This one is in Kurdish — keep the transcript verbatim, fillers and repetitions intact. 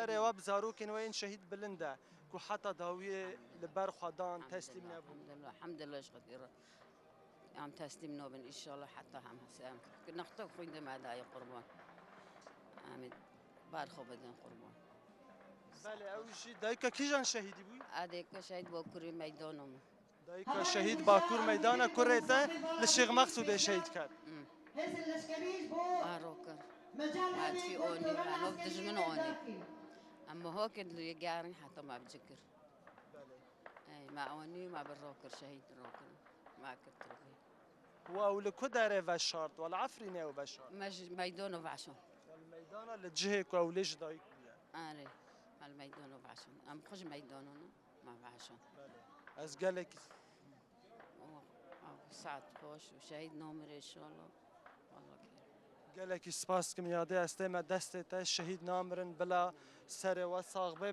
Ewa bi zarokên we yên şehîd bilind e ku heta dawiyê li ber xwe dan, teslîm nebûn. Elhamdulillah, elhamdulillah ji Xwedê re. Em teslîm nabin înşallah heta hem hem nexta xwîndê me dayê qurban. Em ê bar xwe bidin qurban. Belê, ew jî dayika kîjan şehîdî bû? Adê ku şehîd bo kurê meydana min. Dayika şehîd Bakur meydana kurê te li Şêx Mexsûdê şehîd ket. Ma rokir. Ma çî onî, ma nov dijmin onî. Em mihokê li gerin heta ma bicikir. Ey, ma onî, ma bi rokir, şehîd rokir. Ma kir tirkî. Wa ew li ku derê veşart? Wa li Efrînê ew veşart? Me ji meydano veşon. Wa li meydana li cihê ku ew lê ji dayik bûye. Arê, ma li meydano veşon. Em xwe ji meydano ne, ma veşon. Ez gelekî Saet xweş û şehîd namire inşallah. Wallah kêr. Gelekî spas kim yadê ez tême destê te, şehîd namirin bila serê we sax be.